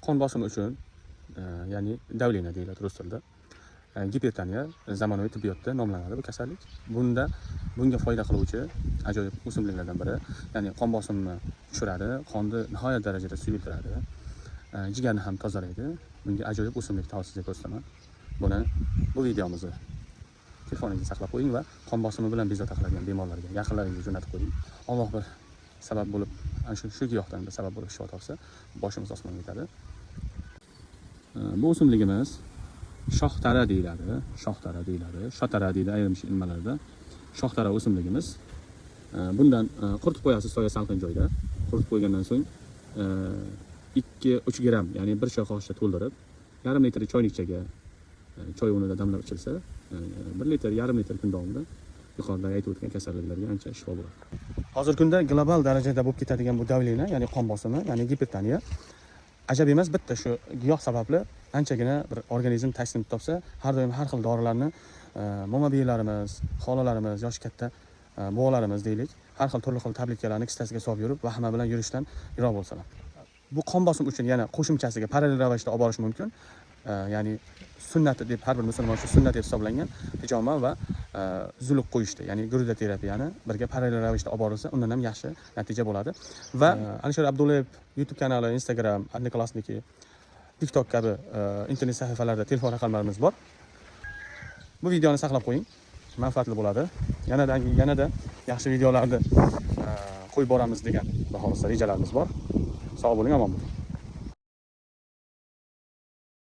Qon bosimi uchun, ya'ni давление deyiladi rus tilida, gipertoniya zamonaviy tibbiyotda nomlanadi bu kasallik. Bunga foyda qiluvchi ajoyib o'simliklardan biri, ya'ni qon bosimini tushiradi, qonni nihoyat darajada suyultiradi, jigarni ham tozalaydi. Bunga ajoyib o'simlik tavsiya ko'rsataman. Bu videomizni telefoningizda saqlab qo'ying va qon bosimi bilan bezovta qiladigan bemorlarga, yaqinlaringizga jo'natib qo'ying. Alloh bir sabab bo'lib, ana shu giyohdan bir sabab bo'lib shifo topsa, boshimiz osmonga yetadi. Bu o'simligimiz shoxtara deyiladi, shoxtara deyiladi, shotara deydi ayrim nimalarda. Shoxtara o'simligimiz. Bundan quritib qo'yasiz soya salqin joyda. Quritib qo'ygandan so'ng 2-3 gramm, ya'ni bir choy qoshiqcha to'ldirib, yarim litr choynikchaga choy o'rnida damlab ichilsa, 1 litr, yarim litr kun davomida yuqorida aytib o'tgan kasalliklarga ancha shifo bo'ladi. Hozirgi kunda global darajada bo'lib ketadigan bu давление, ya'ni qon bosimi, ya'ni gipertoniya, ajab emas, bitta shu giyoh sababli anchagina bir organizm taslim topsa, har doim har xil dorilarni momo bibilarimiz, xolalarimiz, yoshi katta buvalarimiz deylik, har xil turli xil tabletkalarni kissasiga solib yurib, vahima bilan yurishdan yiroq bo'lsalar. Bu qon bosim uchun yana qo'shimchasiga parallel ravishda olib borish mumkin. Ya'ni sunnati deb, har bir musulmon uchun sunnat deb hisoblangan hijoma va zuluk qo'yishdi, ya'ni grudoterapiyani birga parallel ravishda olib borilsa, undan ham yaxshi natija bo'ladi. Va Alisher Abdullayev YouTube kanali, Instagram, Одноклассники, TikTok kabi internet sahifalarida telefon raqamlarimiz bor. Bu videoni saqlab qo'ying, manfaatli bo'ladi. Yanada yaxshi videolarni qo'yib boramiz degan, xudo xohlasa, rejalarimiz bor. Sog' bo'ling, omon bo'ling.